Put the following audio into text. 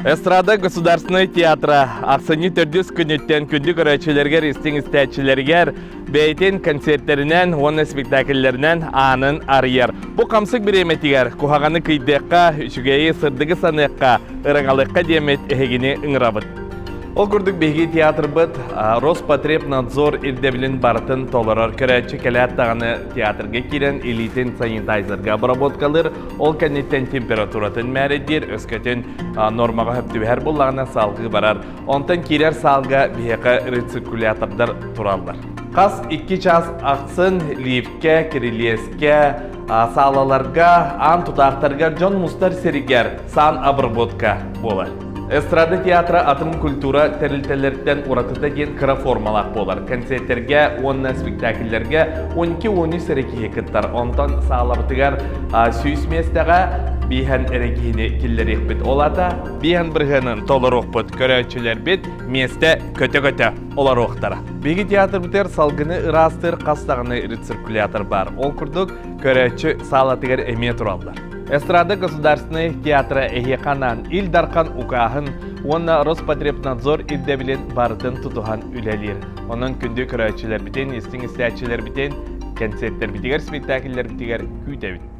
Эстрада государственнай театра ахсынньы төрдүс күнүттэн күндү көрөөччүлэригэр, истиҥ истээччилэригэр бэйэтин концертэринэн уонна спектакльлэринэн аанын арыйар. Бу хамсык бириэмэтигэр куһаҕаны кыйдыахха, үчүгэйи, сырдыгы саныахха, ырыҥалыахха диэммит эһигини ыҥырабыт. Ол курдук биһиги театрбыт Роспотребнадзор ирдэбилин барытын толорор. Көрөөччү кэлээт даҕаны театрга киирэн илиитин санитайзерга обработкалыыр, ол кэнниттэн температуратын мээрэйдиир, өскөтүн нормаҕа сөп түбэһэр буоллаҕына салгыы барар. Онтон киирэр саалга биһиэхэ рециркулятордар тураллар. Хас икки чаас ахсын лифкэ, кирилиэскэ, саалаларга, аан тутаахтарыгар дьон мустар сиригэр сан обработка буолар. Эстрада театра атын культура тэрилтэлэриттэн уратыта диэн кыра формалаах буолар. Концертэргэ уонна спектакльлэргэ 12-13 эрэ киһи кыттар. Онтон саалабытыгар 100 миэстэҕэ бииһэн эрэ киһини киллэриэхпит. Ол аата биэһэн бырыһыанын толоруохпут. Көрөөччүлэрбит миэстэ көтө-көтө олоруохтара. Биһиги театрбытыгар салгыны ыраастыыр хас даҕаны рециркулятор баар. Ол курдук көрөөччү саалатыгар эмиэ тураллар. Эстрада государственнай театра эһиэхэ анаан Ил Дархан укааһын уонна Роспотребнадзор ирдэбилин барытын тутуһан үлэлиир. Онон күндү көрөөччүлэрбитин, истиҥ истээччилэрбитин концертэрбитигэр, спектакльлэрбитигэр күүтэбит.